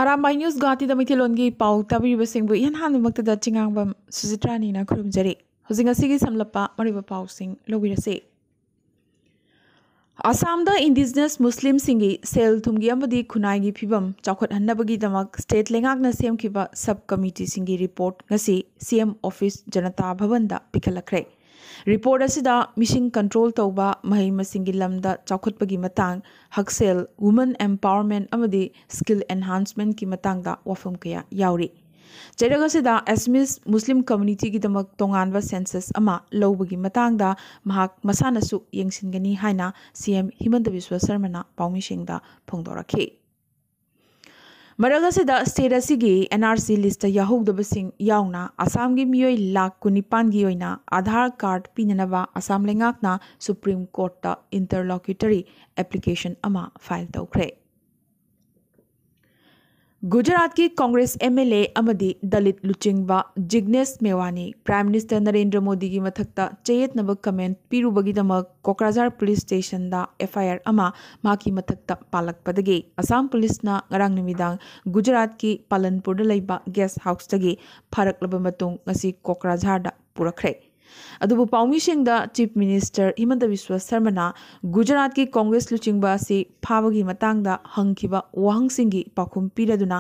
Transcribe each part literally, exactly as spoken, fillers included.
Arambai news ꯒꯨꯋꯥꯍꯥꯇꯤꯗ ꯃꯩꯇꯩꯂꯣꯟꯒꯤ ꯄꯥꯎ ꯇꯥꯕꯤꯔꯤꯕꯁꯤꯡꯕꯨ ꯏꯍꯥꯟ ꯍꯥꯟꯕꯃꯛꯇꯗ ꯆꯤꯉꯥꯡꯕꯝ ꯁꯨꯖꯤꯇ꯭ꯔꯥꯅꯤꯅ ꯈꯨꯔꯨꯝꯖꯔꯤ꯫ ꯍꯧꯖꯤꯛ ꯉꯁꯤꯒꯤ ꯁꯝꯂꯞꯄ ꯃꯔꯨꯑꯣꯏꯕ ꯄꯥꯎꯁꯤꯡ ꯂꯧꯕꯤꯔꯁꯤ꯫ ꯑꯁꯥꯝꯗ ꯏꯟꯗꯤꯖꯤꯅꯁ ꯃꯨꯁꯂꯤꯝꯁꯤꯡꯒꯤ ꯁꯦꯜ ꯊꯨꯝꯒꯤ ꯑꯃꯗꯤ ꯈꯨꯟꯅꯥꯏꯒꯤ ꯐꯤꯕꯝ ꯆꯥꯎꯈꯠꯍꯟꯅꯕꯒꯤꯗꯃꯛ ꯁ꯭ꯇꯦꯠ ꯂꯩꯉꯥꯛꯅ ꯁꯦꯝꯈꯤꯕ ꯁꯕ ꯀꯃꯤꯇꯤꯁꯤꯡꯒꯤ ꯔꯤꯄꯣꯔꯠ ꯉꯁꯤ ꯁꯤ ꯑꯦꯝ ꯑꯣꯐꯤꯁ ꯖꯅꯇꯥ ꯚꯕꯟꯗ ꯄꯤꯈꯠꯂꯛꯈ꯭ꯔꯦ꯫ ꯔꯤꯄꯣꯔꯠ ꯑꯁꯤꯗ ꯃꯤꯁꯤꯡ ꯀꯟꯇ꯭ꯔꯣꯜ ꯇꯧꯕ, ꯃꯍꯩ ꯃꯁꯤꯡꯒꯤ ꯂꯝꯗ ꯆꯥꯎꯈꯠꯄꯒꯤ ꯃꯇꯥꯡ, ꯍꯛꯁꯦꯜ, ꯋꯨꯃꯟ ꯑꯦꯝꯄꯥꯋꯔꯃꯦꯟꯠ ꯑꯃꯗꯤ ꯁ꯭ꯀꯤꯜ ꯑꯦꯟꯍꯥꯟꯁꯃꯦꯟꯠꯀꯤ ꯃꯇꯥꯡꯗ ꯋꯥꯐꯝ ꯀꯌꯥ ꯌꯥꯎꯔꯤ꯫ ꯆꯩꯔꯛ ꯑꯁꯤꯗ ꯑꯦꯁꯃꯤꯁ ꯃꯨꯁꯂꯤꯝ ꯀꯝꯃ꯭ꯌꯨꯅꯤꯇꯤꯒꯤꯗꯃꯛ ꯇꯣꯉꯥꯟꯕ ꯁꯦꯟꯁꯁ ꯑꯃ ꯂꯧꯕꯒꯤ ꯃꯇꯥꯡꯗ ꯃꯍꯥꯛ ꯃꯁꯥꯅꯁꯨ ꯌꯦꯡꯁꯤꯟꯒꯅꯤ ꯍꯥꯏꯅ ꯁꯤ ꯑꯦꯝ ꯍꯤꯃꯟꯇ ꯕꯤꯁ꯭ꯋ ꯁꯔꯃꯅ ꯄꯥꯎꯃꯤꯁꯤꯡꯗ ꯐꯣꯡꯗꯣꯔꯛꯈꯤ꯫ ꯃꯔꯛ ꯑꯁꯤꯗ ꯁ꯭ꯇꯦꯠ ꯑꯁꯤꯒꯤ ꯑꯦꯟ ꯑꯥꯔ ꯁꯤ ꯂꯤꯁ꯭ꯠꯇ ꯌꯥꯎꯍꯧꯗꯕꯁꯤꯡ ꯌꯥꯎꯅ ꯑꯁꯥꯝꯒꯤ ꯃꯤꯑꯣꯏ ꯂꯥꯈ ꯀꯨꯟꯅꯤꯄꯥꯟꯒꯤ ꯑꯣꯏꯅ ꯑꯥꯙꯥꯔ ꯀꯥꯔꯗ ꯄꯤꯅꯅꯕ ꯑꯁꯥꯝ ꯂꯩꯉꯥꯛꯅ ꯁꯨꯄ꯭ꯔꯤꯝ ꯀꯣꯔꯠꯇ ꯏꯟꯇꯔꯂꯣꯀ꯭ꯌꯨꯇꯔꯤ ꯑꯦꯄ꯭ꯂꯤꯀꯦꯁꯟ ꯑꯃ ꯐꯥꯏꯜ ꯇꯧꯈ꯭ꯔꯦ꯫ ꯒꯨꯖꯔꯥꯠꯀꯤ ꯀꯣꯡꯒ꯭ꯔꯦꯁ ꯑꯦꯝ ꯑꯦꯜ ꯑꯦ ꯑꯃꯗꯤ ꯗꯂꯤꯠ ꯂꯨꯆꯤꯡꯕ ꯖꯤꯒꯅꯦꯁ ꯃꯦꯋꯥꯅꯤ ꯄ꯭ꯔꯥꯏꯝ ꯃꯤꯅꯤꯁꯇꯔ ꯅꯔꯦꯟꯗ꯭ꯔ ꯃꯣꯗꯤꯒꯤ ꯃꯊꯛꯇ ꯆꯌꯦꯠꯅꯕ ꯀꯃꯦꯟꯠ ꯄꯤꯔꯨꯕꯒꯤꯗꯃꯛ ꯀꯣꯀ꯭ꯔꯥꯖꯥꯔ ꯄꯨꯂꯤꯁ ꯁ꯭ꯇꯦꯁꯟꯗ ꯑꯦꯐ ꯑꯥꯏ ꯑꯥꯔ ꯑꯃ ꯃꯍꯥꯛꯀꯤ ꯃꯊꯛꯇ ꯄꯥꯜꯂꯛꯄꯗꯒꯤ ꯑꯁꯥꯝ ꯄꯨꯂꯤꯁꯅ ꯉꯔꯥꯡ ꯅꯨꯃꯤꯗꯥꯡ ꯒꯨꯖꯔꯥꯠꯀꯤ ꯄꯥꯂꯟꯄꯨꯔꯗ ꯂꯩꯕ ꯒꯦꯁꯠ ꯍꯥꯎꯁꯇꯒꯤ ꯐꯥꯔꯛꯂꯕ ꯃꯇꯨꯡ ꯉꯁꯤ ꯀꯣꯀ꯭ꯔꯥꯖꯥꯔꯗ ꯄꯨꯔꯛꯈ꯭ꯔꯦ꯫ ꯑꯗꯨꯕꯨ ꯄꯥꯎꯃꯤꯁꯤꯡꯗ ꯆꯤꯐ ꯃꯤꯅꯤꯁꯇꯔ ꯍꯤꯃꯟꯇ ꯕꯤꯁ꯭ꯋ ꯁꯔꯃꯅ ꯒꯨꯖꯔꯥꯠꯀꯤ ꯀꯣꯡꯒ꯭ꯔꯦꯁ ꯂꯨꯆꯤꯡꯕ ꯑꯁꯤ ꯐꯥꯕꯒꯤ ꯃꯇꯥꯡꯗ ꯍꯪꯈꯤꯕ ꯋꯥꯍꯪꯁꯤꯡꯒꯤ ꯄꯥꯎꯈꯨꯝ ꯄꯤꯔꯗꯨꯅ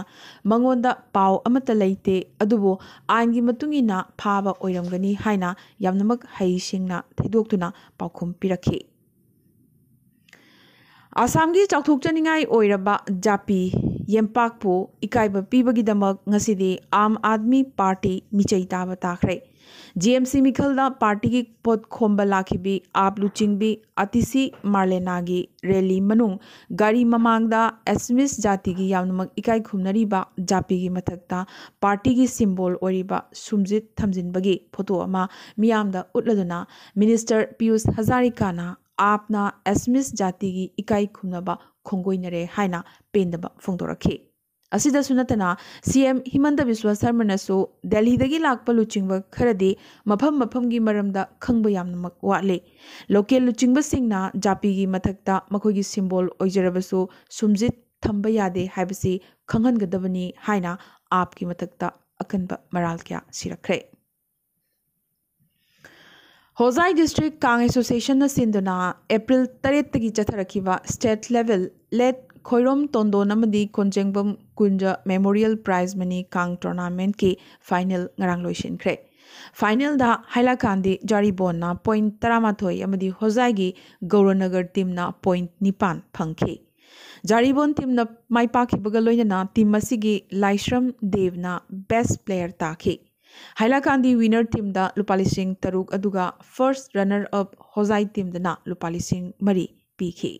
ꯃꯉꯣꯟꯗ ꯄꯥꯎ ꯑꯃꯠꯇ ꯂꯩꯇꯦ, ꯑꯗꯨꯕꯨ ꯑꯥꯏꯟꯒꯤ ꯃꯇꯨꯡ ꯏꯟꯅ ꯐꯥꯕ ꯑꯣꯏꯔꯝꯒꯅꯤ ꯍꯥꯏꯅ ꯌꯥꯝꯅꯃꯛ ꯍꯩꯁꯤꯡꯅ ꯊꯩꯗꯣꯛꯇꯨꯅ ꯄꯥꯎꯈꯨꯝ ꯄꯤꯔꯛꯈꯤ꯫ ꯑꯁꯥꯝꯒꯤ ꯆꯥꯎꯊꯣꯛꯆꯅꯤꯡꯉꯥꯏ ꯑꯣꯏꯔꯕ ꯖꯥꯄꯤ ꯌꯦꯝꯄꯥꯛꯄꯨ ꯏꯀꯥꯏꯕ ꯄꯤꯕꯒꯤꯗꯃꯛ ꯉꯁꯤꯗꯤ ꯑꯥꯝ ꯑꯥꯗꯃꯤ ꯄꯥꯔꯇꯤ ꯃꯤꯆꯩ ꯇꯥꯕ ꯇꯥꯈ꯭ꯔꯦ꯫ ꯖꯤ ꯑꯦꯝ ꯁꯤ ꯃꯤꯈꯜꯗ ꯄꯥꯔꯇꯤꯒꯤ ꯄꯣꯠ ꯈꯣꯝꯕ ꯂꯥꯛꯈꯤꯕꯤ ꯑꯥꯞ ꯂꯨꯆꯤꯡꯕꯤ ꯑꯇꯤꯁꯤ ꯃꯥꯔꯂꯦꯅꯥꯒꯤ ꯔꯦꯂꯤ ꯃꯅꯨꯡ ꯒꯥꯔꯤ ꯃꯃꯥꯡꯗ ꯑꯦꯁꯃꯤꯁ ꯖꯥꯇꯤꯒꯤ ꯌꯥꯝꯅꯃꯛ ꯏꯀꯥꯏ ꯈꯨꯝꯅꯔꯤꯕ ꯖꯥꯄꯤꯒꯤ ꯃꯊꯛꯇ ꯄꯥꯔꯇꯤꯒꯤ ꯁꯤꯝꯕꯣꯜ ꯑꯣꯏꯔꯤꯕ ꯁꯨꯝꯖꯤꯠ ꯊꯝꯖꯤꯟꯕꯒꯤ ꯐꯣꯇꯣ ꯑꯃ ꯃꯤꯌꯥꯝꯗ ꯎꯠꯂꯗꯨꯅ ꯃꯤꯅꯤꯁꯇꯔ ꯄꯤꯌꯨꯁ ꯍꯖꯥꯔꯤꯀꯥꯅ ꯑꯥꯞꯅ ꯑꯦꯁꯃꯤꯁ ꯖꯥꯇꯤꯒꯤ ꯏꯀꯥꯏ ꯈꯨꯝꯅꯕ ꯈꯣꯡꯒꯣꯏꯅꯔꯦ ꯍꯥꯏꯅ ꯄꯦꯟꯗꯕ ꯐꯣꯡꯗꯣꯔꯛꯈꯤ꯫ ꯑꯁꯤꯗꯁꯨ ꯅꯠꯇꯅ ꯁꯤ ꯑꯦꯝ ꯍꯤꯃꯟꯇ ꯕꯤꯁ꯭ꯋ ꯁꯔꯃꯅꯁꯨ ꯗꯦꯜꯍꯤꯗꯒꯤ ꯂꯥꯛꯄ ꯂꯨꯆꯤꯡꯕ ꯈꯔꯗꯤ ꯃꯐꯝ ꯃꯐꯝꯒꯤ ꯃꯔꯝꯗ ꯈꯪꯕ ꯌꯥꯝꯅꯃꯛ ꯋꯥꯠꯂꯤ꯫ ꯂꯣꯀꯦꯜ ꯂꯨꯆꯤꯡꯕꯁꯤꯡꯅ ꯖꯥꯄꯤꯒꯤ ꯃꯊꯛꯇ ꯃꯈꯣꯏꯒꯤ ꯁꯤꯝꯕꯣꯜ ꯑꯣꯏꯖꯔꯕꯁꯨ ꯁꯨꯝꯖꯤꯠ ꯊꯝꯕ ꯌꯥꯗꯦ ꯍꯥꯏꯕꯁꯤ ꯈꯪꯍꯟꯒꯗꯕꯅꯤ ꯍꯥꯏꯅ ꯑꯥꯞꯀꯤ ꯃꯊꯛꯇ ꯑꯀꯟꯕ ꯃꯔꯥꯜ ꯀꯌꯥ ꯁꯤꯔꯛꯈ꯭ꯔꯦ꯫ ꯍꯣꯖꯥꯏ ꯗꯤꯁꯇ꯭ꯔꯤꯛ ꯀꯥꯡ ꯑꯦꯁꯣꯁꯤꯌꯦꯁꯟꯅ ꯁꯤꯟꯗꯨꯅ April ꯇꯔꯦꯠꯇꯒꯤ ꯆꯠꯊꯔꯛꯈꯤꯕ state level late Khoirom ꯇꯣꯟꯗꯣꯟ ꯑꯃꯗꯤ ꯀꯣꯟꯖꯦꯡꯕꯝ ꯀꯨꯟꯖ ꯃꯦꯃꯣꯔꯤꯌꯦꯜ ꯄ꯭ꯔꯥꯏꯖ ꯃꯅꯤ ꯀꯥꯡ ꯇꯣꯔꯅꯥꯃꯦꯟꯠꯀꯤ ꯐꯥꯏꯅꯦꯜ ꯉꯔꯥꯡ ꯂꯣꯏꯁꯤꯟꯈ꯭ꯔꯦ꯫ ꯐꯥꯏꯅꯦꯜꯗ ꯍꯥꯏꯂꯥꯀꯥꯟꯗꯤ ꯖꯥꯔꯤꯕꯣꯟꯅ ꯄꯣꯏꯟꯠ ꯇꯔꯥꯃꯥꯊꯣꯏ ꯑꯃꯗꯤ ꯍꯣꯖꯥꯏꯒꯤ ꯒꯧꯔꯅꯒꯔ ꯇꯤꯝꯅ ꯄꯣꯏꯟꯠ ꯅꯤꯄꯥꯟ ꯐꯪꯈꯤ꯫ ꯖꯥꯔꯤꯕꯣꯟ ꯇꯤꯝꯅ ꯃꯥꯏ ꯄꯥꯛꯈꯤꯕꯒ ꯂꯣꯏꯅꯅ ꯇꯤꯝ ꯑꯁꯤꯒꯤ ꯂꯥꯏꯁ꯭ꯔꯝ ꯗꯦꯕꯅ ꯕꯦꯁ꯭ꯠ ꯄ꯭ꯂꯦꯌꯔ ꯇꯥꯈꯤ꯫ ꯍꯥꯏꯂꯥꯀꯥꯟꯗꯤ ꯋꯤꯅꯔ ꯇꯤꯝꯗ ꯂꯨꯄꯥ ꯂꯤꯁꯤꯡ ꯇꯔꯨꯛ ꯑꯗꯨꯒ ꯐꯥꯔꯁ꯭ꯠ ꯔꯟꯅꯔ ꯑꯞ ꯍꯣꯖꯥꯏ ꯇꯤꯝꯗꯅ ꯂꯨꯄꯥ ꯂꯤꯁꯤꯡ ꯃꯔꯤ ꯄꯤꯈꯤ꯫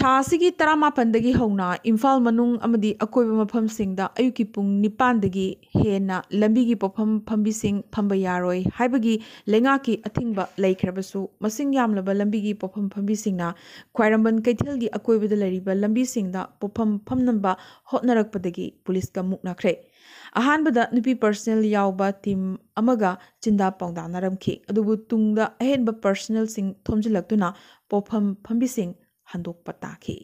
ꯊꯥ ꯑꯁꯤꯒꯤ ꯇꯔꯥꯃꯥꯄꯟꯗꯒꯤ ꯍꯧꯅ ꯏꯝꯐꯥꯜ ꯃꯅꯨꯡ ꯑꯃꯗꯤ ꯑꯀꯣꯏꯕ ꯃꯐꯝꯁꯤꯡꯗ ꯑꯌꯨꯛꯀꯤ ꯄꯨꯡ ꯅꯤꯄꯥꯟꯗꯒꯤ ꯍꯦꯟꯅ ꯂꯝꯕꯤꯒꯤ ꯄꯣꯠꯐꯝ ꯐꯝꯕꯤꯁꯤꯡ ꯐꯝꯕ ꯌꯥꯔꯣꯏ ꯍꯥꯏꯕꯒꯤ ꯂꯩꯉꯥꯛꯀꯤ ꯑꯊꯤꯡꯕ ꯂꯩꯈ꯭ꯔꯕꯁꯨ, ꯃꯁꯤꯡ ꯌꯥꯝꯂꯕ ꯂꯝꯕꯤꯒꯤ ꯄꯣꯠꯐꯝ ꯐꯝꯕꯤꯁꯤꯡꯅ ꯈ꯭ꯋꯥꯏꯔꯝꯕꯟ ꯀꯩꯊꯦꯜꯒꯤ ꯑꯀꯣꯏꯕꯗ ꯂꯩꯔꯤꯕ ꯂꯝꯕꯤꯁꯤꯡꯗ ꯄꯣꯠꯐꯝ ꯐꯝꯅꯕ ꯍꯣꯠꯅꯔꯛꯄꯗꯒꯤ ꯄꯨꯂꯤꯁꯀ ꯃꯨꯛꯅꯈ꯭ꯔꯦ꯫ ꯑꯍꯥꯟꯕꯗ ꯅꯨꯄꯤ ꯄꯔꯁꯅꯦꯜ ꯌꯥꯎꯕ ꯇꯤꯝ ꯑꯃꯒ ꯆꯤꯟꯗꯥ ꯄꯥꯎꯗꯥꯅꯔꯝꯈꯤ, ꯑꯗꯨꯕꯨ ꯇꯨꯡꯗ ꯑꯍꯦꯟꯕ ꯄꯔꯁꯅꯦꯜꯁꯤꯡ ꯊꯣꯝꯖꯤꯜꯂꯛꯇꯨꯅ ꯄꯣꯠꯐꯝ ꯐꯝꯕꯤꯁꯤꯡ ꯍꯟꯗꯣꯛꯄ ꯇꯥꯈꯤ꯫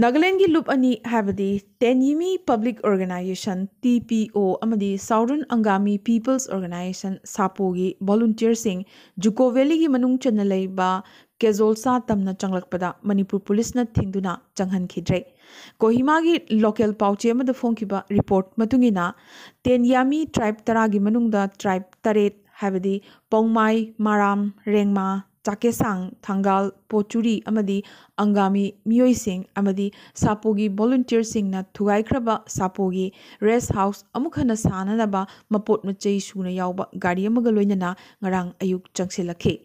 ꯅꯥꯒꯥꯂꯦꯟꯒꯤ ꯂꯨꯞ ꯑꯅꯤ ꯍꯥꯏꯕꯗꯤ ꯇꯦꯟꯌꯤꯃꯤ ꯄꯕ꯭ꯂꯤꯛ ꯑꯣꯔꯒꯅꯥꯏꯖꯦꯁꯟ, ꯇꯤ ꯄꯤ ꯑꯣ, ꯑꯃꯗꯤ ꯁꯥꯎꯗꯔꯟ ꯑꯪꯒꯥꯃꯤ ꯄꯤꯄꯜꯁ ꯑꯣꯔꯒꯅꯥꯏꯖꯦꯁꯟ, ꯁꯥꯄꯣꯒꯤ ꯚꯣꯂꯨꯟꯇꯤꯌꯔꯁꯤꯡ ꯖꯨꯀꯣ ꯚꯦꯂꯤꯒꯤ ꯃꯅꯨꯡ ꯆꯟꯅ ꯂꯩꯕ ꯀꯦꯖꯣꯜꯁꯥ ꯇꯝꯅ ꯆꯪꯂꯛꯄꯗ ꯃꯅꯤꯄꯨꯔ ꯄꯨꯂꯤꯁꯅ ꯊꯤꯡꯗꯨꯅ ꯆꯪꯍꯟꯈꯤꯗ꯭ꯔꯦ꯫ ꯀꯣꯍꯤꯃꯥꯒꯤ ꯂꯣꯀꯦꯜ ꯄꯥꯎꯆꯦ ꯑꯃꯗ ꯐꯣꯡꯈꯤꯕ ꯔꯤꯄꯣꯔꯠ ꯃꯇꯨꯡ ꯏꯟꯅ, ꯇꯦꯟꯌꯥꯃꯤ ꯇ꯭ꯔꯥꯏꯕ ꯇꯔꯥꯒꯤ ꯃꯅꯨꯡꯗ ꯇ꯭ꯔꯥꯏꯕ ꯇꯔꯦꯠ, ꯍꯥꯏꯕꯗꯤ ꯄꯧꯃꯥꯏ, ꯃꯔꯥꯝ, ꯔꯦꯡꯃꯥ, ꯆꯥꯀꯦꯁꯥꯡ, ꯊꯪꯒꯥꯜ, ꯄꯣꯆꯨꯔꯤ ꯑꯃꯗꯤ ꯑꯪꯒꯥꯃꯤ ꯃꯤꯑꯣꯏꯁꯤꯡ ꯑꯃꯗꯤ ꯁꯥꯄꯣꯒꯤ ꯚꯣꯂꯨꯟꯇꯤꯌꯔꯁꯤꯡꯅ ꯊꯨꯒꯥꯏꯈ꯭ꯔꯕ ꯁꯥꯄꯣꯒꯤ ꯔꯦꯁ꯭ꯠ ꯍꯥꯎꯁ ꯑꯃꯨꯛ ꯍꯟꯅ ꯁꯥꯅꯅꯕ ꯃꯄꯣꯠ ꯃꯆꯩ ꯁꯨꯅ ꯌꯥꯎꯕ ꯒꯥꯔꯤ ꯑꯃꯒ ꯂꯣꯏꯅꯅ ꯉꯔꯥꯡ ꯑꯌꯨꯛ ꯆꯪꯁꯤꯜꯂꯛꯈꯤ꯫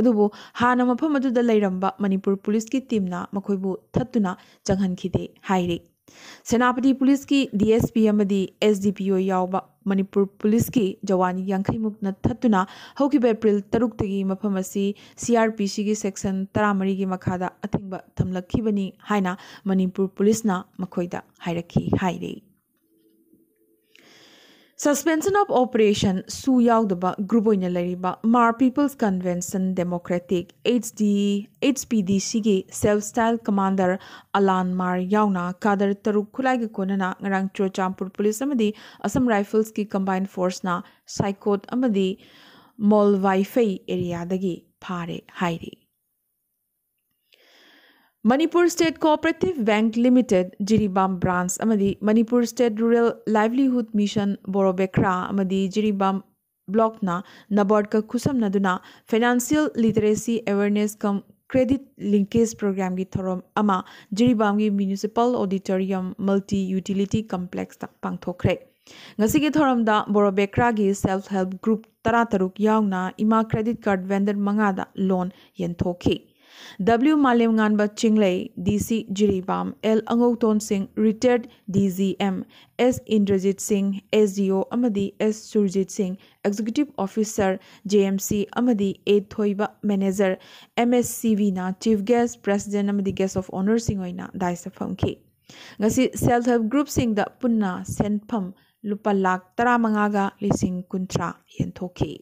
ꯑꯗꯨꯕꯨ ꯍꯥꯟꯅ ꯃꯐꯝ ꯑꯗꯨꯗ ꯂꯩꯔꯝꯕ ꯃꯅꯤꯄꯨꯔ ꯄꯨꯂꯤꯁꯀꯤ ꯇꯤꯝꯅ ꯃꯈꯣꯏꯕꯨ ꯊꯠꯇꯨꯅ ꯆꯪꯍꯟꯈꯤꯗꯦ ꯍꯥꯏꯔꯤ꯫ ꯁꯦꯅꯥꯄꯇꯤ ꯄꯨꯂꯤꯁꯀꯤ ꯗꯤ ꯑꯦꯁ ꯄꯤ ꯑꯃꯗꯤ ꯑꯦꯁ ꯗꯤ ꯄꯤ ꯑꯣ ꯌꯥꯎꯕ ꯃꯅꯤꯄꯨꯔ ꯄꯨꯂꯤꯁꯀꯤ ꯖꯋꯥꯟ ꯌꯥꯡꯈꯩ ꯃꯨꯛꯅ ꯊꯠꯇꯨꯅ ꯍꯧꯈꯤꯕ ꯑꯦꯄ꯭ꯔꯤꯜ ꯇꯔꯨꯛꯇꯒꯤ ꯃꯐꯝ ꯑꯁꯤ ꯁꯤ ꯑꯥꯔ ꯄꯤ ꯁꯤꯒꯤ ꯁꯦꯛꯁꯟ ꯇꯔꯥꯃꯔꯤꯒꯤ ꯃꯈꯥꯗ ꯑꯊꯤꯡꯕ ꯊꯝꯂꯛꯈꯤꯕꯅꯤ ꯍꯥꯏꯅ ꯃꯅꯤꯄꯨꯔ ꯄꯨꯂꯤꯁꯅ ꯃꯈꯣꯏꯗ ꯍꯥꯏꯔꯛꯈꯤ ꯍꯥꯏꯔꯤ꯫ Suspension of Operation ꯁꯨ ꯌꯥꯎꯗꯕ ꯒ꯭ꯔꯨꯞ ꯑꯣꯏꯅ ꯂꯩꯔꯤꯕ Hmar People's Convention Democratic, H D, H P D C ꯒꯤ Self Style Commander ꯑꯂꯥꯟ ꯃꯥꯔ ꯌꯥꯎꯅ ꯀꯥꯗꯔ ꯇꯔꯨꯛ ꯈꯨꯠꯂꯥꯏꯒ ꯀꯣꯟꯅꯅ ꯉꯔꯥꯡ ꯆꯨꯔꯆꯥꯟꯄꯨꯔ ꯄꯨꯂꯤꯁ ꯑꯃꯗꯤ ꯑꯁꯝ ꯔꯥꯏꯐꯜꯁꯀꯤ ꯀꯝꯕꯥꯏꯟ ꯐꯣꯔꯁꯅ ꯁꯥꯏꯀꯣꯠ ꯑꯃꯗꯤ ꯃꯣꯜꯋꯥꯏꯐꯩ ꯑꯦꯔꯤꯌꯥꯗꯒꯤ ꯐꯥꯔꯦ ꯍꯥꯏꯔꯤ꯫ Manipur State Cooperative Bank Limited Jiribam branch ꯑꯃꯗꯤ Manipur State Rural Livelihood Mission ꯕꯣꯔꯣꯕꯦꯈ꯭ꯔꯥ ꯑꯃꯗꯤ Jiribam ꯕ꯭ꯂꯣꯛꯅ ꯅꯕꯥꯔꯗꯀ ꯈꯨꯠꯁꯝꯅꯗꯨꯅ Financial Literacy Awareness cum Credit Linkage Programꯒꯤ ꯊꯧꯔꯝ ꯑꯃ ꯖꯤꯔꯤꯕꯥꯝꯒꯤ Municipal Auditorium Multi Utility Complexꯇ ꯄꯥꯡꯊꯣꯛꯈ꯭ꯔꯦ꯫ ꯉꯁꯤꯒꯤ ꯊꯧꯔꯝꯗ ꯕꯣꯔꯣꯕꯦꯈ꯭ꯔꯥꯒꯤ Self Help Group ꯇꯔꯥꯇꯔꯨꯛ ꯌꯥꯎꯅ ꯏꯃꯥ credit card vendor ꯃꯉꯥꯗ ꯂꯣꯟ ꯌꯦꯟꯊꯣꯛꯈꯤ꯫ W ꯃꯥꯂꯦꯝꯉꯥꯟꯕ ꯆꯤꯡꯂꯩ, D C Jiribam, L ꯑꯉꯧꯇꯣꯟ ꯁꯤꯡ, retired D G M, S Indrajit ꯁꯤꯡ, S D O ꯑꯃꯗꯤ S ꯁꯨꯔꯖꯤꯠ ꯁꯤꯡ, Executive Officer, J M C ꯑꯃꯗꯤ A ꯊꯣꯏꯕ, Manager, M S C Vꯅ Chief Guest, President ꯑꯃꯗꯤ Guest of Honourꯁꯤꯡ ꯑꯣꯏꯅ ꯗꯥꯏꯁꯇ ꯐꯝꯈꯤ꯫ ꯉꯁꯤ Self Help Groupꯁꯤꯡꯗ ꯄꯨꯟꯅ ꯁꯦꯟꯐꯝ ꯂꯨꯄꯥ ꯂꯥꯈ ꯇꯔꯥꯃꯉꯥꯒ ꯂꯤꯁꯤꯡ ꯀꯨꯟꯊ꯭ꯔꯥ ꯌꯦꯟꯊꯣꯛꯈꯤ꯫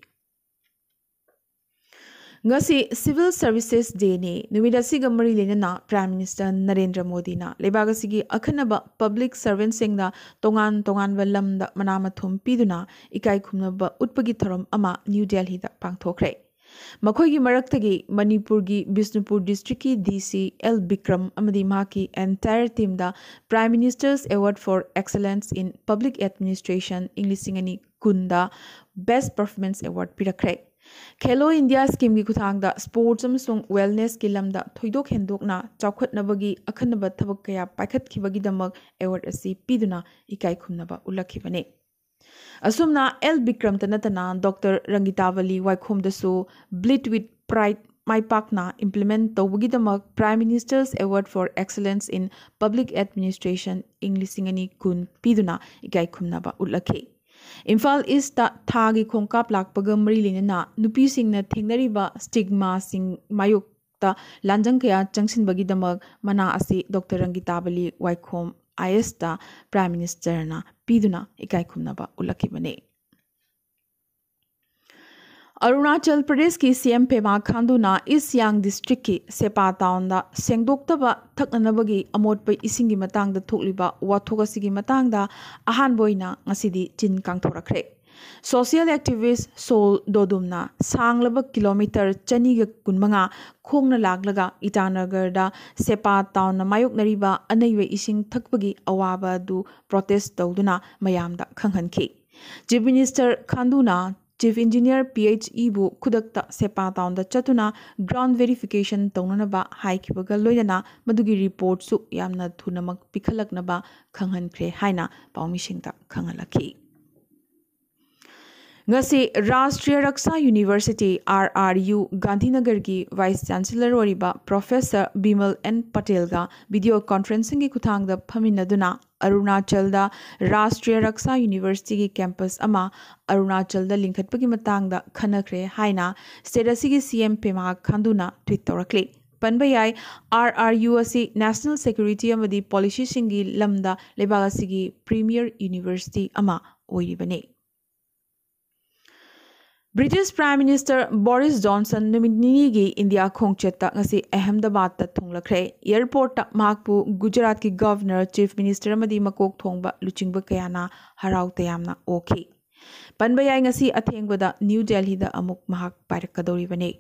ꯉꯁꯤ Civil Services Dayꯅꯤ꯫ ꯅꯨꯃꯤꯠ ꯑꯁꯤꯒ ꯃꯔꯤ ꯂꯩꯅꯅ Prime Minister ꯅꯔꯦꯟꯗ꯭ꯔ ꯃꯣꯗꯤꯅ ꯂꯩꯕꯥꯛ ꯑꯁꯤꯒꯤ ꯑꯈꯟꯅꯕ public servantꯁꯤꯡꯗ ꯇꯣꯉꯥꯟ ꯇꯣꯉꯥꯟꯕ ꯂꯝꯗ ꯃꯅꯥ ꯃꯊꯨꯝ ꯄꯤꯗꯨꯅ ꯏꯀꯥꯏ ꯈꯨꯝꯅꯕ ꯎꯠꯄꯒꯤ ꯊꯧꯔꯝ ꯑꯃ ꯅ꯭ꯌꯨ ꯗꯦꯜꯍꯤꯗ ꯄꯥꯡꯊꯣꯛꯈ꯭ꯔꯦ꯫ ꯃꯈꯣꯏꯒꯤ ꯃꯔꯛꯇꯒꯤ ꯃꯅꯤꯄꯨꯔꯒꯤ Bishnupur districtꯀꯤ D C L Bikram ꯑꯃꯗꯤ ꯃꯍꯥꯛꯀꯤ entire teamꯗ Prime Minister's Award for Excellence in Public Administration ꯏꯪ ꯂꯤꯁꯤꯡ ꯑꯅꯤ ꯀꯨꯟꯗ Best Performance Award ꯄꯤꯔꯛꯈ꯭ꯔꯦ꯫ ꯈꯦꯂꯣ ꯏꯟꯗꯤꯌꯥ ꯁ꯭ꯀꯤꯝꯒꯤ ꯈꯨꯠꯊꯥꯡꯗ sports ꯑꯃꯁꯨꯡ wellnessꯀꯤ ꯂꯝꯗ ꯊꯣꯏꯗꯣꯛ ꯍꯦꯟꯗꯣꯛꯅ ꯆꯥꯎꯈꯠꯅꯕꯒꯤ ꯑꯈꯟꯅꯕ ꯊꯕꯛ ꯀꯌꯥ ꯄꯥꯏꯈꯠꯈꯤꯕꯒꯤꯗꯃꯛ award ꯑꯁꯤ ꯄꯤꯗꯨꯅ ꯏꯀꯥꯏ ꯈꯨꯝꯅꯕ ꯎꯠꯂꯛꯈꯤꯕꯅꯤ꯫ ꯑꯁꯨꯝꯅ L ꯕꯤꯀ꯭ꯔꯝꯇ ꯅꯠꯇꯅ Doctor ꯔꯪꯒꯤꯇꯥꯕꯂꯤ ꯋꯥꯏꯈꯣꯝꯗꯁꯨ Bleed with Pride ꯃꯥꯏ ꯄꯥꯛꯅ implement ꯇꯧꯕꯒꯤꯗꯃꯛ Prime Minister's Award for Excellence in Public Administration ꯏꯪ ꯂꯤꯁꯤꯡ ꯑꯅꯤ ꯀꯨꯟ ꯄꯤꯗꯨꯅ ꯏꯀꯥꯏ ꯈꯨꯝꯅꯕ ꯎꯠꯂꯛꯈꯤ꯫ ꯏꯝꯐꯥꯜ ꯏꯁꯇ ꯊꯥꯒꯤ ꯈꯣꯡꯀꯥꯞ ꯂꯥꯛꯄꯒ ꯃꯔꯤ ꯂꯩꯅꯅ ꯅꯨꯄꯤꯁꯤꯡꯅ ꯊꯦꯡꯅꯔꯤꯕ stigmaꯁꯤꯡ ꯃꯥꯌꯣꯛꯇ ꯂꯥꯟꯖꯪ ꯀꯌꯥ ꯆꯪꯁꯤꯟꯕꯒꯤꯗꯃꯛ ꯃꯅꯥ ꯑꯁꯤ Doctor ꯔꯪꯒꯤꯇꯥꯕꯂꯤ ꯋꯥꯏꯈꯣꯝ ꯑꯥꯏ ꯑꯦꯁꯇ ꯄ꯭ꯔꯥꯏꯝ ꯃꯤꯅꯤꯁꯇꯔꯅ ꯄꯤꯗꯨꯅ ꯏꯀꯥꯏ ꯈꯨꯝꯅꯕ ꯎꯠꯂꯛꯈꯤꯕꯅꯤ꯫ ꯑꯔꯨꯅꯥꯆꯜ ꯄ꯭ꯔꯗꯦꯁꯀꯤ ꯁꯤ ꯑꯦꯝ ꯄꯦꯃꯥ ꯈꯥꯟꯗꯨꯅ ꯏꯁ ꯁꯤꯌꯥꯡ ꯗꯤꯁꯇ꯭ꯔꯤꯛꯀꯤ ꯁꯦꯄꯥ ꯇꯥꯎꯟꯗ ꯁꯦꯡꯗꯣꯛꯇꯕ ꯊꯛꯅꯅꯕꯒꯤ ꯑꯃꯣꯠꯄ ꯏꯁꯤꯡꯒꯤ ꯃꯇꯥꯡꯗ ꯊꯣꯛꯂꯤꯕ ꯋꯥꯊꯣꯛ ꯑꯁꯤꯒꯤ ꯃꯇꯥꯡꯗ ꯑꯍꯥꯟꯕ ꯑꯣꯏꯅ ꯉꯁꯤꯗꯤ ꯆꯤꯟ ꯀꯥꯡꯊꯣꯔꯛꯈ꯭ꯔꯦ꯫ ꯁꯣꯁꯤꯌꯦꯜ ꯑꯦꯛꯇꯤꯚꯤꯁ ꯁꯣꯜ ꯗꯣꯗꯨꯝꯅ ꯁꯥꯡꯂꯕ ꯀꯤꯂꯣꯃꯤꯇꯔ ꯆꯅꯤꯒ ꯀꯨꯟꯃꯉꯥ ꯈꯣꯡꯅ ꯂꯥꯛꯂꯒ ꯏꯇꯥꯅꯒꯔꯗ ꯁꯦꯄꯥ ꯇꯥꯎꯟꯅ ꯃꯥꯌꯣꯛꯅꯔꯤꯕ ꯑꯅꯩꯕ ꯏꯁꯤꯡ ꯊꯛꯄꯒꯤ ꯑꯋꯥꯕ ꯑꯗꯨ ꯄ꯭ꯔꯣꯇꯦꯁ ꯇꯧꯗꯨꯅ ꯃꯌꯥꯝꯗ ꯈꯪꯍꯟꯈꯤ꯫ ꯆꯤꯐ ꯃꯤꯅꯤꯁꯇꯔ ꯈꯥꯟꯗꯨꯅ ꯆꯤꯐ ꯏꯟꯖꯤꯅꯤꯌꯔ ꯄꯤ ꯑꯩꯆ ꯏꯕꯨ ꯈꯨꯗꯛꯇ ꯁꯦꯄꯥ ꯇꯥꯎꯟꯗ ꯆꯠꯇꯨꯅ ꯒ꯭ꯔꯥꯎꯟ ꯚꯦꯔꯤꯐꯤꯀꯦꯁꯟ ꯇꯧꯅꯅꯕ ꯍꯥꯏꯈꯤꯕꯒ ꯂꯣꯏꯅꯅ ꯃꯗꯨꯒꯤ ꯔꯤꯄꯣꯔꯠꯁꯨ ꯌꯥꯝꯅ ꯊꯨꯅꯃꯛ ꯄꯤꯈꯠꯂꯛꯅꯕ ꯈꯪꯍꯟꯈ꯭ꯔꯦ ꯍꯥꯏꯅ ꯄꯥꯎꯃꯤꯁꯤꯡꯗ ꯈꯪꯍꯜꯂꯛꯈꯤ꯫ ꯉꯁꯤ Rashtriya Raksha university, R R U, ꯒꯥꯟꯙꯤꯅꯒꯔꯒꯤ ꯚꯥꯏꯁ ꯆꯥꯟꯁꯦꯂꯔ ꯑꯣꯏꯔꯤꯕ ꯄ꯭ꯔꯣꯐꯦꯁꯔ ꯕꯤꯃꯜ ꯑꯦꯟ ꯄꯇꯦꯜꯒ ꯚꯤꯗꯤꯑꯣ ꯀꯣꯟꯐ꯭ꯔꯦꯟꯁꯤꯡꯒꯤ ꯈꯨꯠꯊꯥꯡꯗ ꯐꯝꯃꯤꯟꯅꯗꯨꯅ ꯑꯔꯨꯅꯥꯆꯜꯗ ꯔꯥꯁꯇ꯭ꯔꯤꯌ ꯔꯛꯁꯥ ꯌꯨꯅꯤꯚꯔꯁꯤꯇꯤꯒꯤ ꯀꯦꯝꯄꯁ ꯑꯃ ꯑꯔꯨꯅꯥꯆꯜꯗ ꯂꯤꯡꯈꯠꯄꯒꯤ ꯃꯇꯥꯡꯗ ꯈꯟꯅꯈ꯭ꯔꯦ ꯍꯥꯏꯅ ꯁ꯭ꯇꯦꯠ ꯑꯁꯤꯒꯤ ꯁꯤ ꯑꯦꯝ ꯄꯦꯃꯥ ꯈꯥꯟꯗꯨꯅ ꯇ꯭ꯋꯤꯠ ꯇꯧꯔꯛꯂꯤ꯫ ꯄꯟꯕ ꯌꯥꯏ, ꯑꯥꯔ ꯑꯥꯔ ꯌꯨ ꯑꯁꯤ ꯅꯦꯁꯅꯦꯜ ꯁꯦꯀ꯭ꯌꯨꯔꯤꯇꯤ ꯑꯃꯗꯤ ꯄꯣꯂꯤꯁꯤꯁꯤꯡꯒꯤ ꯂꯝꯗ ꯂꯩꯕꯥꯛ ꯑꯁꯤꯒꯤ ꯄ꯭ꯔꯤꯃꯤꯌꯔ ꯌꯨꯅꯤꯚꯔꯁꯤꯇꯤ ꯑꯃ ꯑꯣꯏꯔꯤꯕꯅꯤ꯫ ꯕ꯭ꯔꯤꯇꯤꯁ ꯄ꯭ꯔꯥꯏꯝ ꯃꯤꯅꯤꯁꯇꯔ ꯕꯣꯔꯤꯁ ꯖꯣꯟꯁꯟ ꯅꯨꯃꯤꯠ ꯅꯤꯅꯤꯒꯤ ꯏꯟꯗꯤꯌꯥ ꯈꯣꯡꯆꯠꯇ ꯉꯁꯤ ꯑꯍꯃꯗꯕꯥꯗꯇ ꯊꯨꯡꯂꯈ꯭ꯔꯦ꯫ ꯑꯦꯌꯔꯄꯣꯔꯠꯇ ꯃꯍꯥꯛꯄꯨ ꯒꯨꯖꯔꯥꯠꯀꯤ ꯒꯚꯔꯅꯔ, ꯆꯤꯐ ꯃꯤꯅꯤꯁꯇꯔ ꯑꯃꯗꯤ ꯃꯀꯣꯛ ꯊꯣꯡꯕ ꯂꯨꯆꯤꯡꯕ ꯀꯌꯥꯅ ꯍꯔꯥꯎ ꯇꯌꯥꯝꯅ ꯑꯣꯛꯈꯤ꯫ ꯄꯟꯕ ꯌꯥꯏ, ꯉꯁꯤ ꯑꯊꯦꯡꯕꯗ ꯅ꯭ꯌꯨ ꯗꯦꯜꯍꯤꯗ ꯑꯃꯨꯛ ꯃꯍꯥꯛ ꯄꯥꯏꯔꯛꯀꯗꯧꯔꯤꯕꯅꯤ꯫